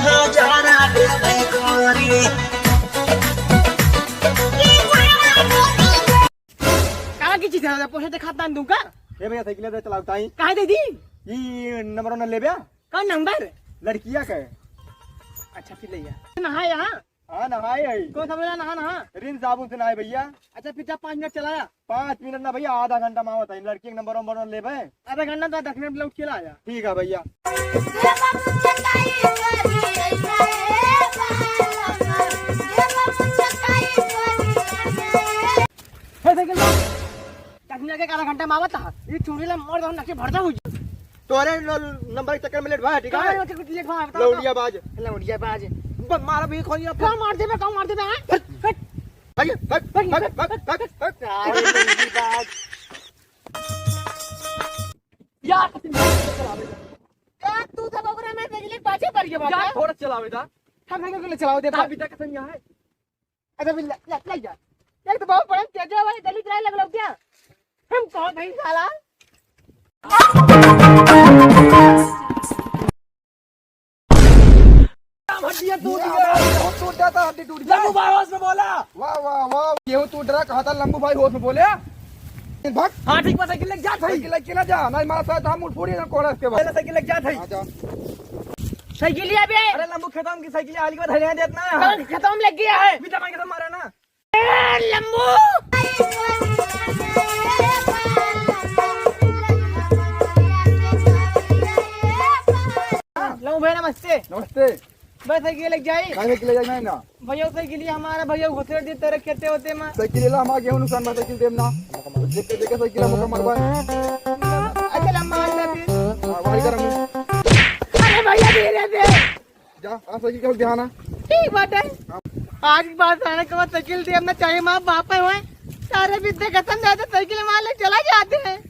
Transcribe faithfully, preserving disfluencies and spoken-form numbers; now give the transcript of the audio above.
कहाँ की चीज है? पोछे दिखाता दूं का? ए भैया, साइकिल दे चलावता ही। कहाँ दे दी? ई नंबर न लेबे? कौन नंबर? लड़किया का। अच्छा, फिर ले आ। नहाए यहाँ? हाँ, नहाए है। कौन सा मेरा नहा, नहा? रिन साबुन से नहाए भैया। अच्छा, फिर जा, पाँच मिनट चलाया। पाँच मिनट ना भैया, आधा घंटा में आवत है। लड़की के नंबर, नंबर लेबे। आधा घंटा तो दस मिनट लौट के ला आया। ठीक है भैया। हे साइकिल वाला, दस मिनट के आधा घंटा में आवत है। ये चूड़ी ला मोड़ दो, नक्शे भर दो। तोरे न-, नंबर के चक्कर में लेट भा, ठीक है? कहाँ लेट भा, बताओ तो। लौंडिया बाज। लौंडिया बाज। ब-, मारा भी खोलिया। का मार देबे, का मार देबे, हाँ? हट, हट। भाई, हट, हट, हट, हट, हट, हट। अरे, लौंडिया बाज। यार, यार, तू तो ओकरा में साइकिल के पाछे पड़ गया, बाबा। यार, थोड़ा चलावे दा। हम साइकिल को ले चलाओ दे, आप भाई। बेटा कसम यहाँ है। अच्छा, फिर ले, ले, ले जा। एक तो बहुत बड़ा तेज है भाई, गली चलाए लग लो क्या? हम कौन भाई साला? हड्डियाँ टूट गया। बहुत टूट जाता, हड्डी टूट जाए। लंबू भाई होश में बोला। वाह, वाह, वाह, गेहूं टूट रहा, कहा था लंबू भाई होश में बोले। भाग। हाँ, ठीक बा, साइकिल लेके जा, भाई। साइकिल लेके ना जा, नहीं मारा साथ हम उठ फोड़ी ना कोड़ा इसके बाद। पहले साइकिल लेके जा, भाई। हाँ, जा। साइकिल लिया बे। अरे लंबू, खेतम की साइकिल आली को धैर्य देत ना। कौन खेतम लग गया है? बीटा मार के तो मारा ना। ए, लंबू। लंबू भैया, नमस्ते। नमस्ते। बस साइकिल लेके जाई। काहे के ले जाई, नहीं ना। भैया, साइकिल ये हमारा भैया घुसेड़ दी तेरे खेते होते में। साइकिल ला, हमारा गेहूं नुकसान बा, साइकिल देम ना। देख के, देख के साइकिल हमको मरवा। अच्छा, लंबा हाथ ला फिर। हाँ, वही करम। अरे भैया, धीरे से। जा, आ साइकिल का ध्यान है। ठीक बात है। हाँ। आज की बात आने के बाद साइकिल देम ना, चाहे माँ बाप है, सारे विद्या खत्म जाते, साइकिल मार ले चला जाते हैं।